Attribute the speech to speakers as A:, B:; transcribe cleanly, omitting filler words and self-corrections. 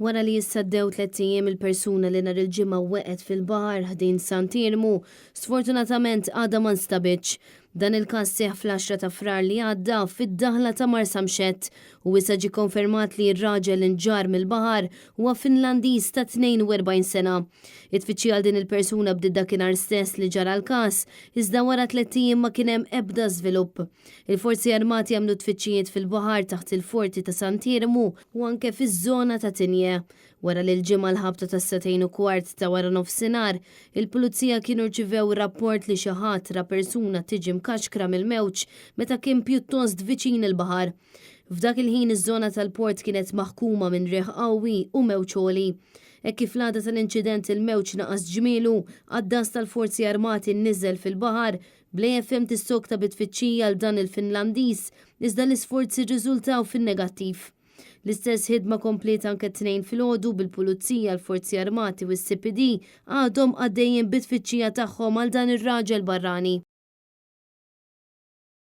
A: Wara li issa għaddew tlett ijiem il-persuna li nhar il-Ġimgħa weqgħet fil-baħar ħdejn Sant'Iermu, sfortunatament għadha ma nstabitx. Dan il-każ seħħ fl-għaxra ta' Frar li għadda fid-daħla ta' Marsamxett u issa ġie konfermat li r-raġel li nġarr mill-baħar huwa Finlandiż ta' 42 sena. It-tfittxija għal din il-persuna bdiet dakinhar stess li ġara l-każ, iżda wara tlett ijiem ma kien hemm ebda żvilupp. Il-Forzi Armati għamlu tfittxijiet fil-baħar taħt il-Forti ta' Sant'Iermu u anke fiż-żona ta' Tinje. Wara li l-Ġimgħa l-ħabta tas-sagħtejn u kwart ta' waranofsinhar, il-Pulizija kienu rċivew rapport li xi ħadd ra persuna tiġi mkaxkra mill-mewġ meta kien pjuttost viċin il-baħar. F'dak il-ħin iż-żona tal-port kienet maħkuma minn riħ qawwi u mewġ għoli. Hekk kif l-għada tal-inċident il-mewġ naqas ġmielu, għaddas tal-Forzi Armati niżel fil-baħar Bl-AFM tissokta bit-tfittxija għal dan il-Finlandiż, iżda l-isforzi rriżultaw fin-negattiv. L-istess ħidma kompliet anke t-Tnejn filgħodu bil-Pulizija, l-Forzi Armati u s-CPD għadhom għaddejjin bit-tfittxija tagħhom għal dan ir-raġel barrani.